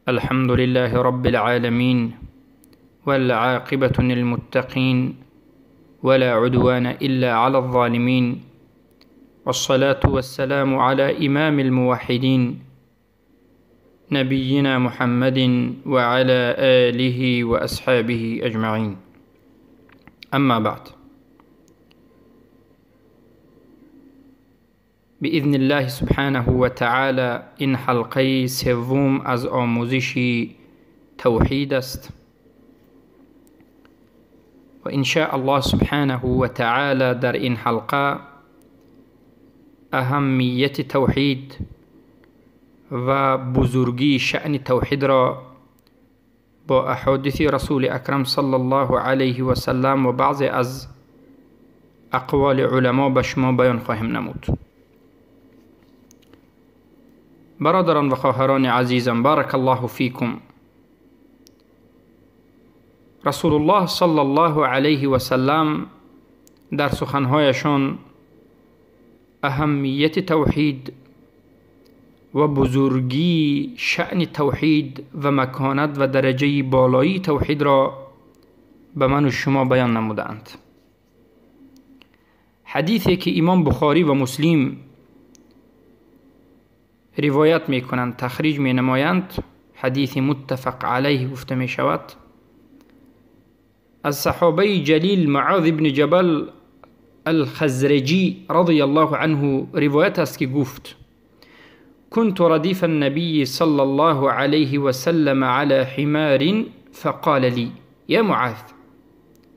الحمد لله رب العالمين، والعاقبة للمتقين، ولا عدوان إلا على الظالمين، والصلاة والسلام على إمام الموحدين نبينا محمد وعلى آله وأصحابه أجمعين. أما بعد، بإذن الله سبحانه وتعالى این حلقه سوم از آموزش توحید است و إن شاء الله سبحانه وتعالى در این حلقه اهمیت توحید و بزرگی شأن توحید را با احادیث رسول اکرم صلی الله علیه و سلم و بعضی از اقوال علما به شما بیان خواهیم نمود. برادران و خواهران عزیزم، بارک الله فیکم. رسول الله صلی الله علیه و سلم در سخنهایشان اهمیت توحید و بزرگی شأن توحید و مکانت و درجه بالایی توحید را به من و شما بیان نمودند. حدیثی که امام بخاری و مسلم روایت میکنند، تخریج می نمایند، حدیث متفق علیه گفته می شود، از صحابه جلیل معاذ بن جبل الخزرجی رضی الله عنه روایت است که گفت: كنت رديف النبي صلى الله عليه وسلم على حمار فقال لي: يا معاذ،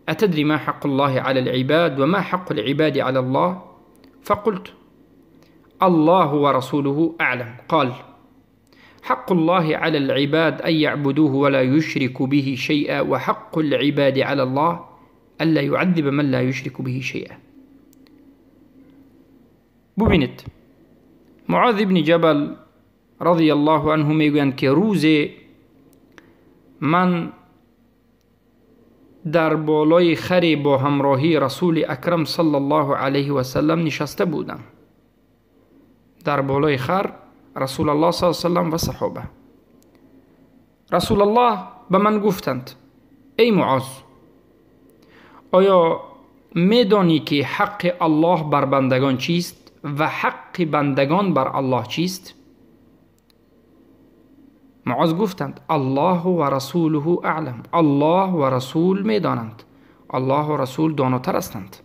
أتدري ما حق الله على العباد وما حق العباد على الله؟ فقلت: الله ورسوله أعلم. قال: حق الله على العباد أن يعبدوه ولا يشركوا به شيئا، وحق العباد على الله ألا يعذب من لا يشرك به شيئا. ببینید، معاذ ابن جبل رضی الله عنه میگویند که روز من در بالای خری با همراهی رسول اکرم صلی الله علیه و سلم نشسته بودم. در بالای خر رسول الله صلی الله علیه و سلم و صحابه. رسول الله به من گفتند: ای معاذ، آیا میدانی که حق الله بر بندگان چیست و حق بندگان بر الله چیست؟ معاذ گفتند: الله و رسوله اعلم. الله و رسول میدانند، الله و رسول داناتر هستند.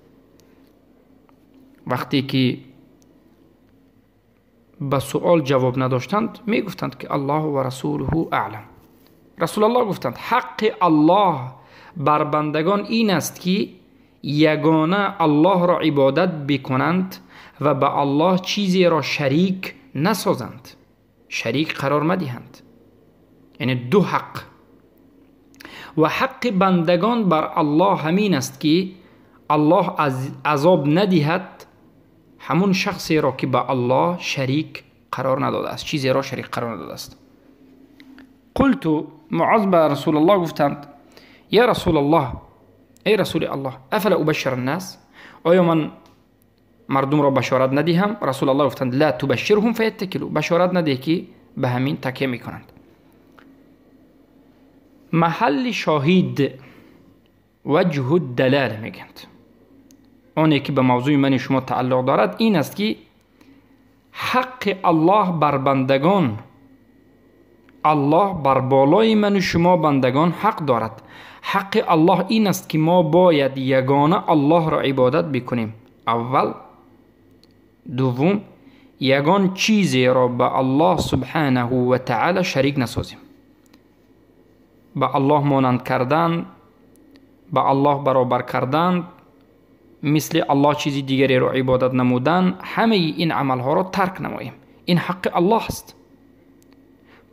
وقتی که به سؤال جواب نداشتند میگفتند که الله و رسوله اعلم. رسول الله گفتند: حق الله بر بندگان این است که یگانه الله را عبادت بکنند و به الله چیزی را شریک نسازند، شریک قرار مدهند. یعنی دو حق. و حق بندگان بر الله همین است که الله از عذاب ندهد همون شخصی را که به الله شریک قرار نداده است، چیزی را شریک قرار نداده است. قلت، معاذ به رسول الله گفتند: یا رسول الله، ای رسول الله، افلا ابشر الناس؟ آیا من مردم را بشارت ندهم؟ رسول الله گفتند: لا تبشرهم فیتکلوا. بشارت نده که به همین تکیه میکنند. محل شاهد وجه الدلال میگند، آنی که به موضوع من شما تعلق دارد این است که حق الله بر بندگان، الله بر بالای من و شما بندگان حق دارد. حق الله این است که ما باید یگانه الله را عبادت بکنیم اول. دوم، یگان چیزی را به الله سبحانه و تعالی شریک نسازیم. به الله مانند کردن، به الله برابر کردن، مثل الله چیزی دیگری را عبادت نمودن، همه این عملها را ترک نماییم. این حق الله است.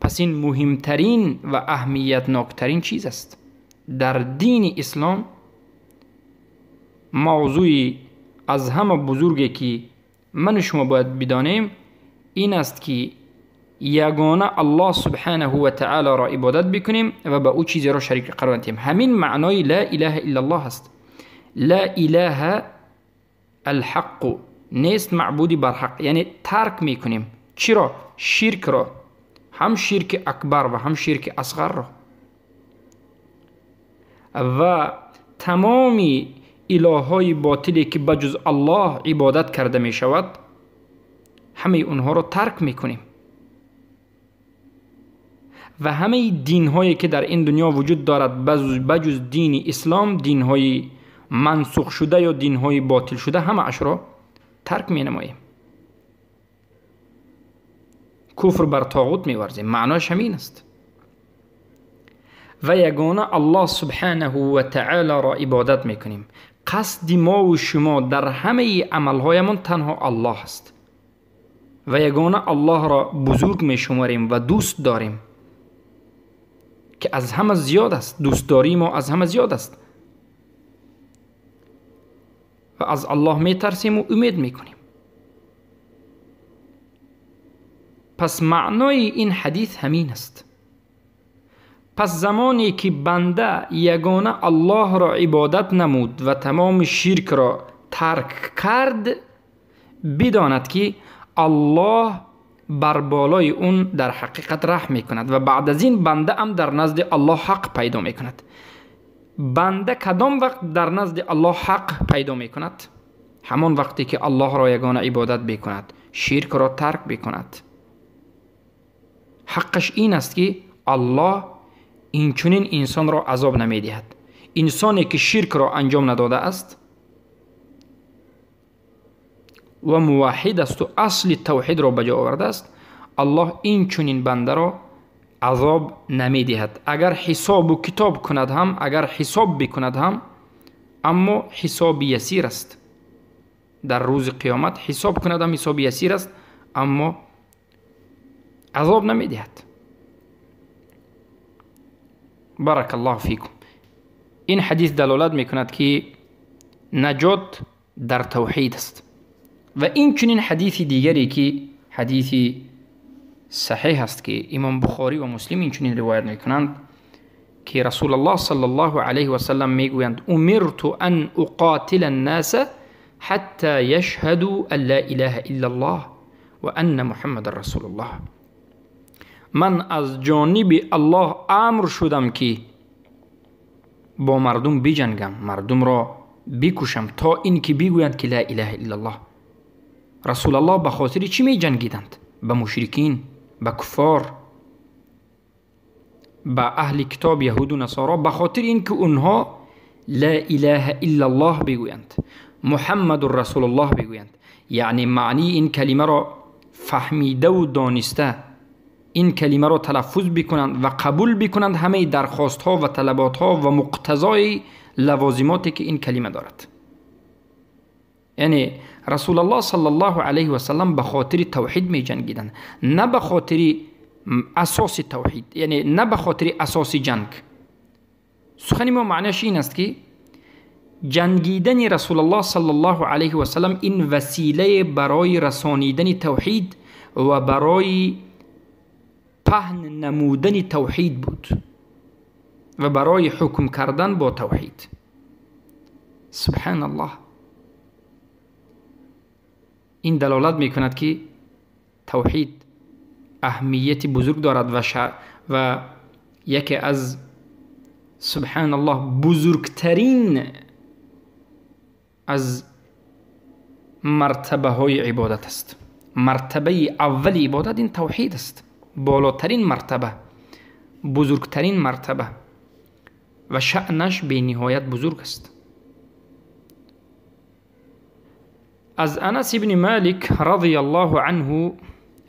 پس این مهمترین و اهمیت ناکترین چیز است در دین اسلام. موضوع از همه بزرگی که من و شما باید بدانیم این است که یگانه الله سبحانه و تعالی را عبادت بکنیم و به او چیزی را شریک قرار ندهیم. همین معنای لا اله الا الله است. لا اله الحق، نیست معبودی بر حق، یعنی ترک میکنیم. چرا؟ شرک را، ҳам ширки акбар ва ҳам ширки асғарро ва тамоми илоҳҳои ботиле ки ба ҷуз Аллоҳ ибодат карда мешавад, ҳамаи онҳоро тарк мекунем ва ҳамаи динҳое ки дар ин дунё вуҷуд дорад ба ҷуз дини ислом, динҳои мансух шуда ё динҳои ботил шуда, ҳамаашро тарк менамоем. Куфр бар тоғут меварзем, маънояш ҳамин аст. Ва ягона Аллоҳ субҳанаҳу ва таолоро ибодат мекунем. Қасди мову шумо дар ҳамаи амалҳоямон танҳо Аллоҳ аст ва ягона Аллоҳро бузург мешуморем ва дӯст дорем, ки аз ҳама зиёд аст. Дӯстдории мо аз ҳама зиёд аст ва аз Аллоҳ метарсем ва умед мекунем. Пас маънои ин ҳадис ҳамин аст. Пас замоне ки банда ягона Аллоҳро ибодат намуд ва тамоми ширкро тарк кард, бидонад ки Аллоҳ бар болои он дар ҳақиқат раҳм мекунад ва баъд аз ин банда ҳам дар назди Аллоҳ ҳақ пайдо мекунад. Банда кадом вақт дар назди Аллоҳ ҳақ пайдо мекунад? Ҳамон вақте ки Аллоҳро ягона ибодат бикунад, ширкро тарк бикунад. Ҳаққаш ин аст ки Аллоҳ инчунин инсонро азоб намедиҳад. Инсоне ки ширкро анҷом надодааст ва муваҳҳид асту асли тавҳидро ба ҷо овардааст, Аллоҳ инчунин бандаро азоб намедиҳад. Агар ҳисобу китоб кунад ҳам, агар ҳисоб бикунад ҳам, аммо ҳисоби ясир аст. Дар рӯзи қиёмат ҳисоб кунад ҳам ҳисоби ясир аст, аммо азоб намедиҳад. Барак Аллоҳу фикум. Ин ҳадис далолат мекунад ки наҷот дар тавҳид аст. Ва инчунин ҳадиси дигаре ки ҳадиси саҳеҳ аст ки имом Бухорӣ ва Муслим инчунин ривоят мекунанд ки Расулуллоҳ саллаллоҳу алайҳи васаллам мегӯянд: умирту ан уқотила аннаса ҳатта яшҳаду ан ла илаҳа иллаллоҳ ва анна муҳаммадан расулуллоҳ. Ман аз ҷониби Аллоҳ амр шудам ки бо мардум биҷангам, мардумро бикушам то ин ки бигӯянд ки ла илаҳа иллаллоҳ. Расулаллоҳ ба хотири чӣ меҷангиданд? Ба мушрикин, ба куффор, ба аҳли китоб, яҳуду насоро, ба хотири ин ки онҳо ла илаҳа иллаллоҳ бигӯянд, муҳаммадур расулуллоҳ бигӯянд. Яъне маънии ин калимаро фаҳмидаву дониста ин калимаро талаффуз бикунанд ва қабул бикунанд ҳамаи дархостҳо ва талаботҳо ва муқтазои лавозимоте ки ин калима дорад. Яъне Расулаллоҳ саллаллоҳу алайҳи васаллам ба хотири тавҳид меҷангиданд, на ба хотири асоси тавҳид, яъне на ба хотири асоси ҷанг. Сухани мо маънояш ин аст ки ҷангидани Расулаллоҳ саллаллоҳу алайҳи васаллам ин василае барои расонидани тавҳид ва барои паҳн намудани тавҳид буд ва барои ҳукм кардан бо тавҳид. Субҳаналлоҳ. Ин далолат мекунад ки тавҳид аҳамияти бузург дорад ва яке аз субҳаналлоҳ бузургтарин аз мартабаҳои ибодат аст. Мартабаи аввали ибодат ин тавҳид аст, болотарин мартаба, бузургтарин мартаба ва шаънаш бениҳоят бузург аст. Аз Анас ибни Малик радияллоҳу анҳу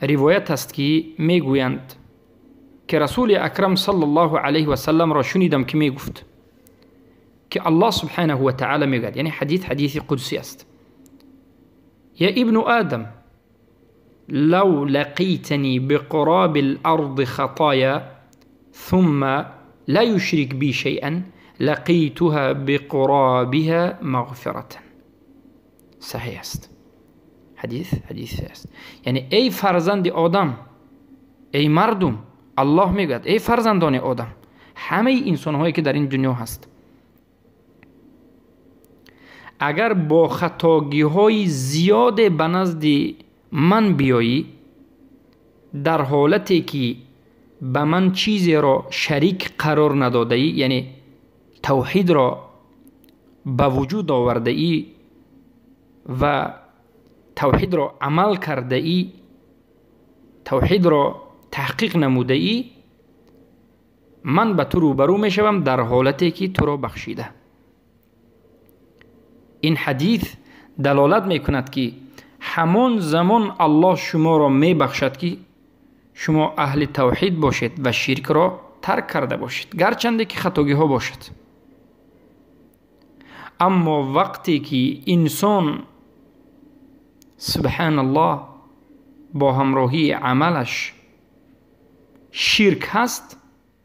ривоят аст ки мегӯянд ки Расули Акрам саллаллоҳу алайҳи васалламро шунидам ки мегуфт ки Аллоҳ субҳанаҳу ва таъала мегӯяд, яъне ҳадис ҳадиси қудсӣ аст: я ибну Адам лав лақитани биқуроби л-арди хатоя сумма ла юшрик би шайъан лақитуҳа биқуробиҳа мағфиратан. Саҳеҳ аст. Ҳадис ҳадис аст. Яъне эй фарзанди Одам, эй мардум, Аллоҳ мегӯяд эй фарзандони Одам, ҳамаи инсонҳое ки дар ин дунё ҳаст, агар бо хатогиҳои зиёде ба назди ман биёӣ, дар ҳолате ки ба ман чизеро шарик қарор надодаӣ, яъне тавҳидро ба вуҷуд овардаӣ ва тавҳидро амал кардаӣ, тавҳидро таҳқиқ намудаӣ, ман ба ту рӯбарӯ мешавам дар ҳолате ки туро бахшида. Ин ҳадис далолат мекунад, ки ҳамон замон Аллоҳ шуморо мебахшад, ки шумо аҳли тавҳид бошед ва ширкро тарк карда бошед, гарчанде ки хатогиҳо бошад. Аммо вақте ки инсон субҳаналлоҳ бо ҳамроҳии амалаш ширк ҳаст,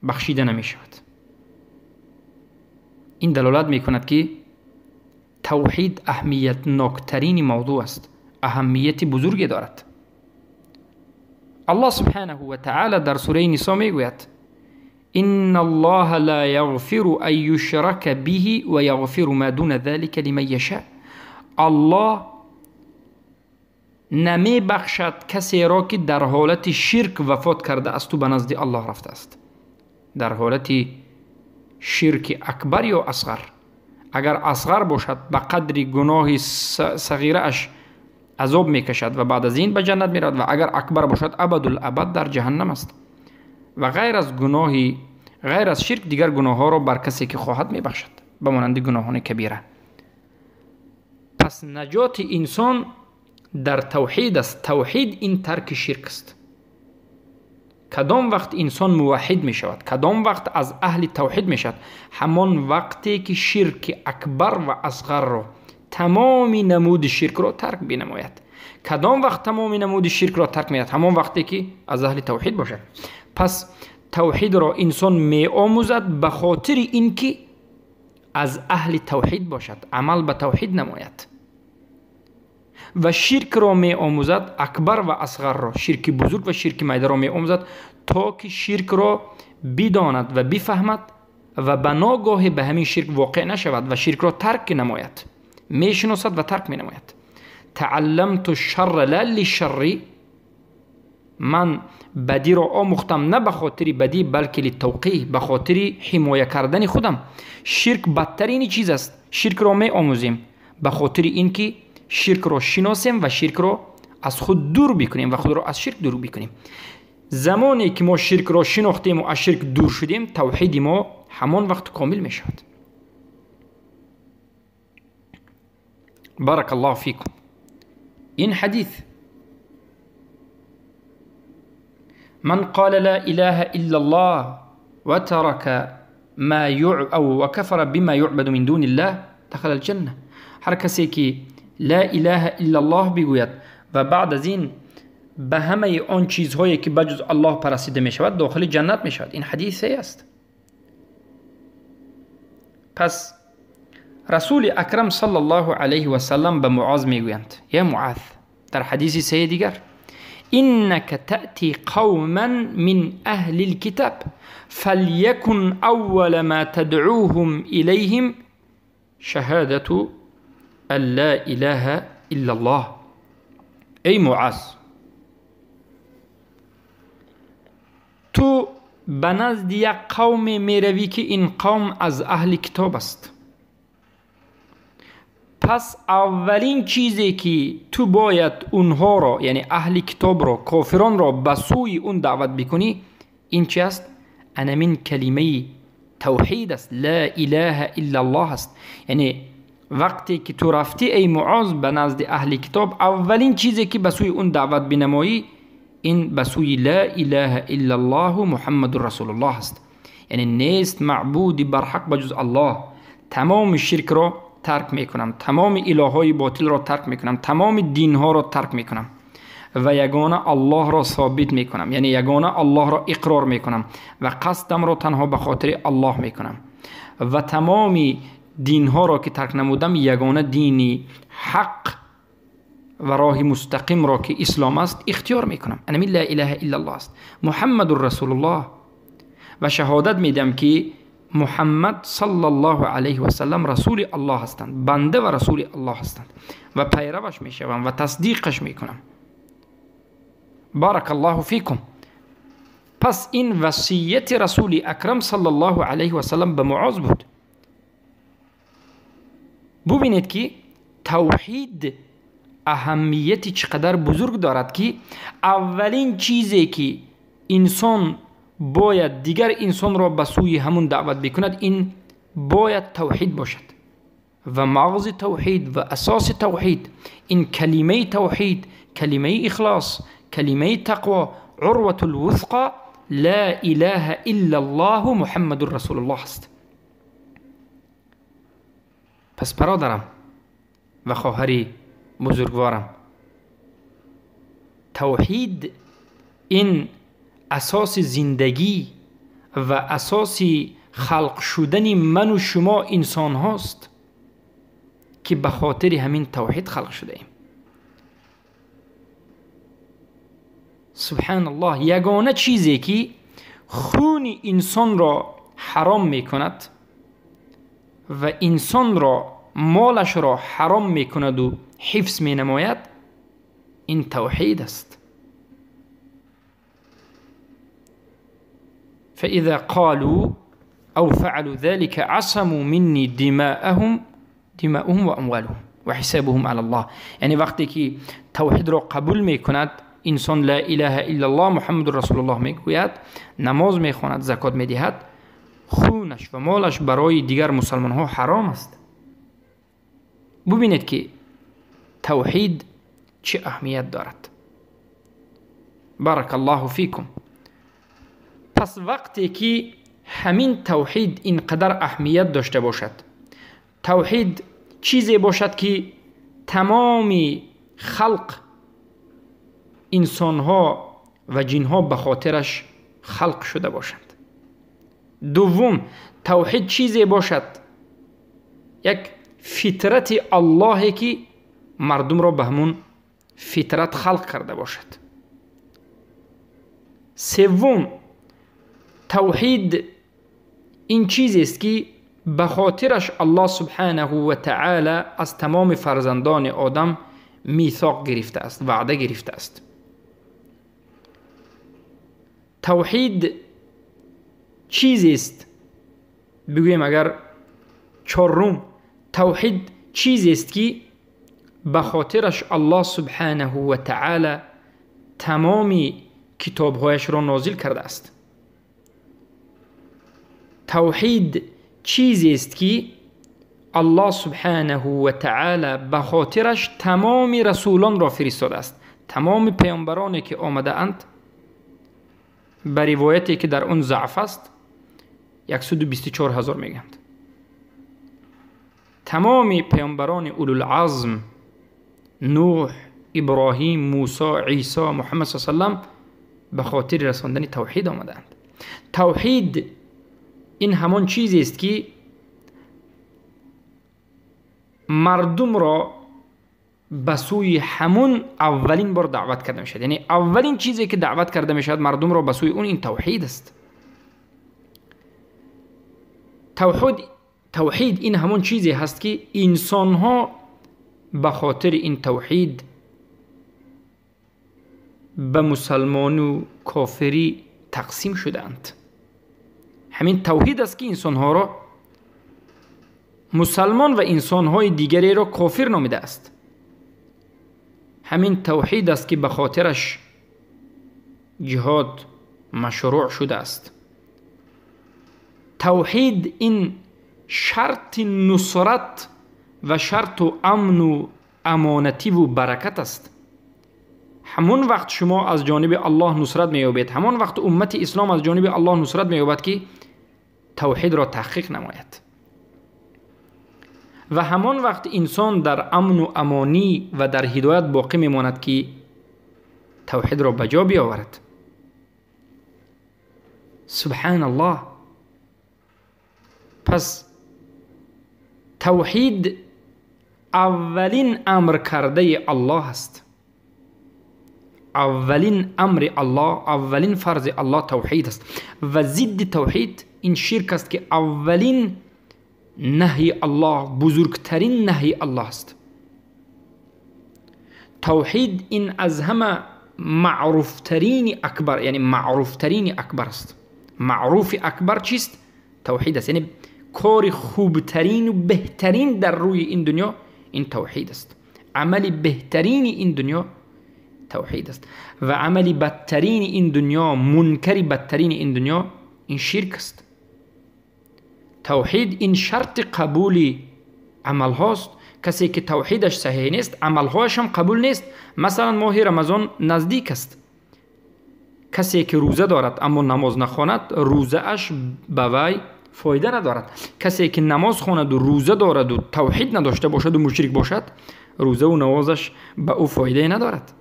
бахшида намешавад. Ин далолат мекунад, ки тавҳид аҳамиятноктарини мавзӯъ аст, аҳамияти бузурге дорад. Аллоҳ субҳанаҳу ва таъала дар сураи Нисо мегӯяд: инна аллоҳа ла яғфиру ан юшрака биҳи ва яғфиру ма дуна залика лиман яша. Аллоҳ намебахшад касеро, ки дар ҳолати ширк вафот карда асту ба назди Аллоҳ рафтааст, дар ҳолати ширки акбар ё асғар. Агар асғар бошад, ба қадри гуноҳи сағирааш азоб мекашад ва баъд аз ин ба ҷаннат меравад, ва агар акбар бошад, абадул абад дар ҷаҳаннам аст. Ва ғайр аз гуноҳи, ғайр аз ширк, дигар гуноҳҳоро бар касе ки хоҳад мебахшад, ба монанди гуноҳони кабира. Пас наҷоти инсон дар тавҳид аст. Тавҳид ин тарки ширк аст. Кадом вақт инсон муваҳҳид мешавад, кадом вақт аз аҳли тавҳид мешавад? Ҳамон вақте ки ширки акбар ва асғарро, тамоми намуди ширкро тарк бинамояд. Кадом вақт тамоми намуди ширкро тарк меяд? Ҳамон вақте ки аз аҳли тавҳид бошад. Пас тавҳидро инсон меомӯзад ба хотири ин ки аз аҳли тавҳид бошад, амал ба тавҳид намояд. Ва ширкро меомӯзад, акбар ва асғарро, ширки бузург ва ширки майдаро меомӯзад, то ки ширкро бидонад ва бифаҳмад ва ба ногоҳе ба ҳамин ширк воқеъ нашавад ва ширкро тарк намояд, мешиносад ва тарк менамояд. таалламту шарра ла лишарри, ман бадиро омӯхтам на ба хотири бадӣ, балки литавқиҳ, ба хотири ҳимоя кардани худам. Ширк бадтарини чиз аст. Ширкро меомӯзем ба хотири ин ки ширкро шиносем ва ширкро аз худ дур бикунем ва худро аз ширк дур бикунем. Замоне ки мо ширкро шинохтем ва аз ширк дур шудем, тавҳиди мо ҳамон вақт комил мешавад. Барак Аллоҳу фикум. Ин ҳадис: ман қала ла илаҳа иллаллоҳ ва тарака ма ва кафара бима юъбаду мин дуниллаҳ дахала алҷанна. Ҳар касе ки ла илаҳа иллаллоҳ бигӯяд ва баъд аз ин ба ҳамаи он чизҳое ки ба ҷуз Аллоҳ парастида мешавад, дохили ҷаннат мешавад. Ин ҳадис саҳеҳ аст. Пас расули акрам саллаллоҳу алайҳи васаллам ба Муоз мегӯянд: я Муаз, дар ҳадиси саҳеҳи дигар: иннака таъти қавман мин аҳли лкитаб фалякун аввала ма тадъуҳум илайҳим шаҳадату ан ла илаҳа иллаллоҳ. Эй Муаз, ту ба назди як қавме меравӣ, ки ин қавм аз аҳли китоб аст. Пас аввалин чизе ки ту бояд онҳоро, яъне аҳли китобро, кофиронро ба сӯи он даъват бикунӣ, ин чи аст? Анамин калимаи тавҳид аст, ла илаҳа иллаллоҳ аст. Яъне вақте ки ту рафтӣ, эй Муоз, ба назди аҳли китоб, аввалин чизе ки ба сӯи он даъват бинамоӣ, ин ба сӯи ла илаҳа иллаллоҳу муҳаммадун расулуллоҳ аст. Яъне нест маъбуди барҳақ ба ҷуз Аллоҳ. Тамоми ширкро тарк мекунам, тамоми илоҳҳои ботилро тарк мекунам, тамоми динҳоро тарк мекунам ва ягона Аллоҳро собит мекунам, яъне ягона Аллоҳро иқрор мекунам ва қасдамро танҳо ба хотири Аллоҳ мекунам ва тамоми динҳоро ки тарк намудам, ягона дини ҳақ ва роҳи мустақимро ки ислом аст ихтиёр мекунам. Анами ла илаҳа иллаллоҳ аст, муҳаммадун расулуллоҳ. Ва шаҳодат медиҳам ки Муҳаммад саллаллоҳу алайҳи васаллам расули Аллоҳ ҳастанд, банда ва расули Аллоҳ ҳастанд ва пайраваш мешавам ва тасдиқаш мекунам. Баракаллоҳу фикум. Пас ин васияти Расули Акрам саллаллоҳу алайҳи васаллам ба Муоз буд. Бубинед, ки тавҳид аҳамияти чӣ қадар бузург дорад, ки аввалин чизе ки инсон бояд дигар инсонро ба сӯи ҳамун даъват бикунад, ин бояд тавҳид бошад. Ва мағзи тавҳид ва асоси тавҳид ин калимаи тавҳид, калимаи ихлос, калимаи тақво, урватул вусқа, ла илаҳа иллаллоҳу Муҳаммадур расулуллоҳ аст. Пас бародарам ва хоҳари бузургворам, тавҳид ин асоси зиндагӣ ва асоси халқ шудани ману шумо инсонҳост, ки ба хотири ҳамин тавҳид халқ шудаем. Субҳаналлоҳ, ягона чизе ки хуни инсонро ҳаром мекунад ва инсонро молашро ҳаром мекунаду ҳифз менамояд, ин тавҳид аст. فإذا قالوا أو فعلوا ذلك عصموا مني دماءهم وأموالهم وحسابهم على الله. یعنی وقتی که توحید را قبول میکند انسان، لا اله الا الله محمد رسول الله میگوید، نماز میخواند، زکات میدهد، خونش و مالش برای دیگر مسلمان ها حرام است. ببینید که توحید چه اهمیت دارد. بارک الله فیکم. پس وقتی که همین توحید اینقدر اهمیت داشته باشد، توحید چیزی باشد که تمام خلق، انسانها و جنها به خاطرش خلق شده باشند. دوم، توحید چیزی باشد، یک فطرت الله که مردم را به همون فطرت خلق کرده باشد. سوم، توحید این چیزی است که به خاطرش الله سبحانه و تعالی از تمام فرزندان آدم میثاق گرفته است، وعده گرفته است. توحید چیزی است، بگوییم اگر چهارم، توحید چیزی است که به خاطرش الله سبحانه و تعالی تمام کتابهایش را نازل کرده است. توحید چیزی است که الله سبحانه و تعالی به خاطرش تمام رسولان را فرستاده است. تمام پیامبرانی که آمده اند، به روایتی که در آن ضعف است، 124,000 میگند. تمام پیامبران اولوالعزم، نوح، ابراهیم، موسی، عیسی، محمد صلی الله علیه و سلم، به خاطر رساندن توحید آمدند. توحید این همان چیزی است که مردم را به سوی همون اولین بار دعوت کرده میشد. یعنی اولین چیزی که دعوت کرده میشد مردم را به سوی اون، این توحید است. توحید این همون چیزی هست که انسان ها به خاطر این توحید به مسلمان و کافری تقسیم شدند. همین توحید است که انسان ها را مسلمان و انسان های دیگری را کافر نامیده است. همین توحید است که به خاطرش جهاد مشروع شده است. توحید این شرط نصرت و شرط امن و امانتی و برکت است. همون وقت شما از جانب الله نصرت می‌یابید، همون وقت امت اسلام از جانب الله نصرت می‌یابد که توحید را تحقیق نماید. و همان وقت انسان در امن و امانی و در هدایت باقی میماند که توحید را به جا بیاورد. سبحان الله. پس توحید اولین امر کرده الله است. اولین امر الله، اولین فرض الله توحید است. و ضد توحید این شرک است که اولین نهی الله، بزرگترین نهی الله است. توحید این از همه маъруфтарини акбар, яъне маъруфтарини акбар аст. Маъруфи акбар чист? Тавҳид аст. Яъне кори хубтарину беҳтарин дар рӯи ин дунё ин тавҳид аст. Амали беҳтарини ин дунё тавҳид аст ва амали бадтарини ин дунё, мункари бадтарини ин дунё ин ширк аст. Тавҳид ин шарти қабули амалҳост. Касе ки тавҳидаш саҳеҳ нест, амалҳояш ҳам қабул нест. Масалан, моҳи Рамазон наздик аст. Касе ки рӯза дорад, аммо намоз нахонад, рӯзааш ба вай фоида надорад. Касе ки намоз хонаду рӯза дораду тавҳид надошта бошаду мушрик бошад, рӯзаву намозаш ба ӯ фоидае надорад.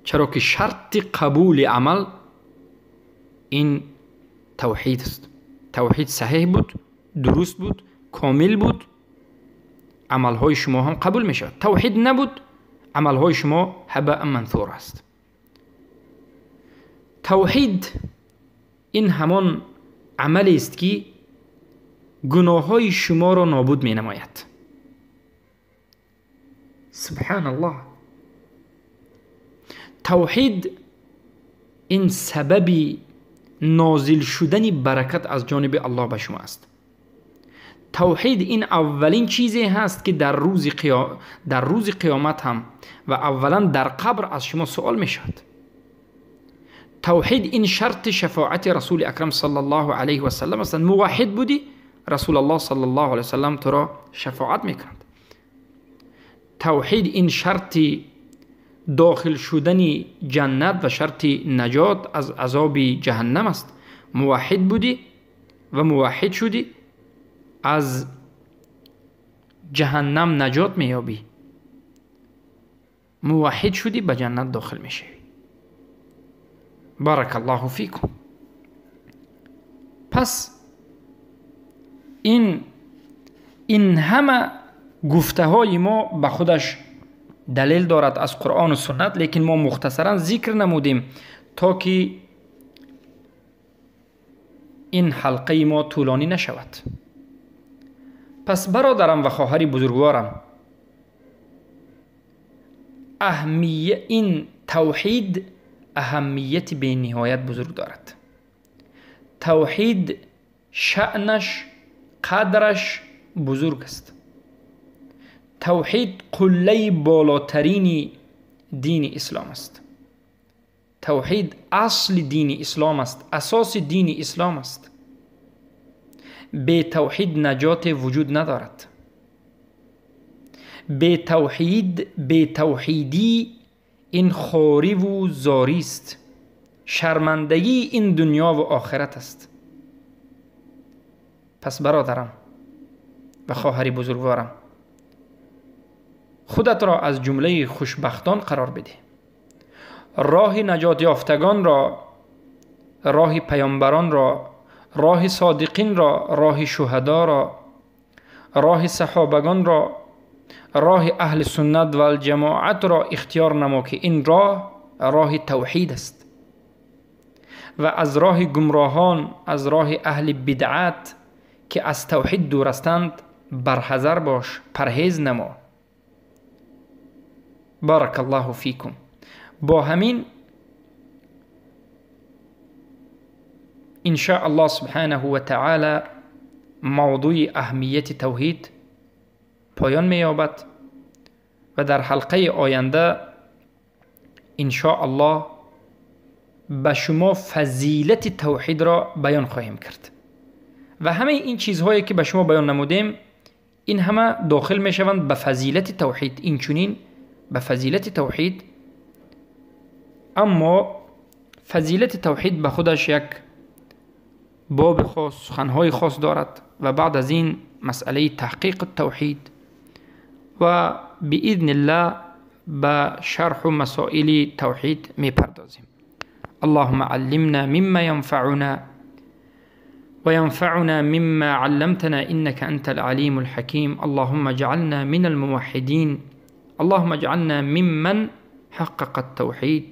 Чаро ки шарти қабули амал ин тавҳид аст. Тавҳид саҳеҳ буд, дуруст буд, комил буд, амалҳои шумо ҳам қабул мешавад. Тавҳид набуд, амалҳои шумо ҳабаан мансур аст. Тавҳид ин ҳамон амалест ки гуноҳҳои шуморо нобуд менамояд. Субҳаналлоҳ. Тавҳид ин сабаби нозил шудани баракат аз ҷониби Аллоҳ ба шумо аст. Тавҳид ин аввалин чизе ҳаст ки дар рӯзи қиёмат ҳам ва аввалан дар қабр аз шумо суол мешавад. Тавҳид ин шарти шафоати Расули Акрам саллаллоҳу алайҳи васаллам аст. Муваҳҳид будӣ, Расулаллоҳ саллаллоҳу алайҳи васаллам туро шафоат мекунад. Тавҳид ин шарти дохил шудани ҷаннат ва шарти наҷот аз азоби ҷаҳаннам аст. Муваҳҳид будӣ ва муваҳҳид шудӣ, аз ҷаҳаннам наҷот меёбӣ. Муваҳҳид шудӣ, ба ҷаннат дохил мешавӣ. Баракаллоҳу фикум. Пас ин ҳама гуфтаҳои мо ба худаш далел дорад аз Қуръону суннат, лекин мо мухтасаран зикр намудем то ки ин ҳалқаи мо тӯлонӣ нашавад. Пас бародарам ва хоҳари бузургворам, ин тавҳид аҳамияти бениҳоят бузург дорад. Тавҳид шаънаш, қадраш бузург аст. Тавҳид қуллаи болотарини дини ислом аст. Тавҳид асли дини ислом аст, асоси дини ислом аст. Бетавҳид наҷоте вуҷуд надорад. Бетавҳид, бетавҳидӣ ин хориву зорист, шармандагии ин дунё ва охират аст. Пас бародарам ва хоҳари бузургворам, худатро аз ҷумлаи хушбахтон қарор бидеҳ. Роҳи наҷотёфтагонро, роҳи паёмбаронро, роҳи содиқинро, роҳи шуҳадоро, роҳи саҳобагонро, роҳи аҳли суннат валҷамоатро ихтиёр намо, ки ин роҳ роҳи тавҳид аст ва аз роҳи гумроҳон, аз роҳи аҳли бидъат ки аз тавҳид дур ҳастанд барҳазар бош, парҳез намо. Баракаллоҳу фикум. Бо ҳамин иншааллоҳ субҳанаҳу ва таъала мавзӯи аҳамияти тавҳид поён меёбад ва дар ҳалқаи оянда иншааллоҳ ба шумо фазилати тавҳидро баён хоҳем кард ва ҳамаи ин чизҳое ки ба шумо баён намудем, ин ҳама дохил мешаванд ба фазилати тавҳид, инчунин ба фазилати тавҳид. Аммо фазилати тавҳид ба худаш як боби хос, суханҳои хос дорад ва баъд аз ин масъалаи таҳқиқи тавҳид ва биизниллаҳ ба шарҳу масоили тавҳид мепардозем. Аллоҳумма аллимна мимма янфаъуна ва янфаъуна мимма алламтана иннака антал алимул ҳаким. Аллоҳумма иҷъална минал муваҳҳидин. Аллоҳумма иҷъална мимман ҳаққақа ат-тавҳид.